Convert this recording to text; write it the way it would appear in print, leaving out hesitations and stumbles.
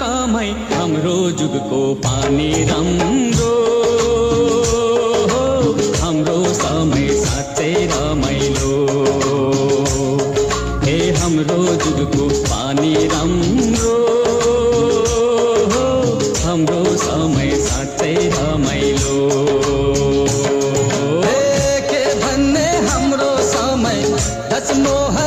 कामै हाम्रो जुगको पानी राम्रो हाम्रो समय साँच्चै रमाइलो हे हाम्रो जुगको पानी राम्रो हाम्रो समय साँच्चै रमाइलो के भन्ने हाम्रो समय डचमोहर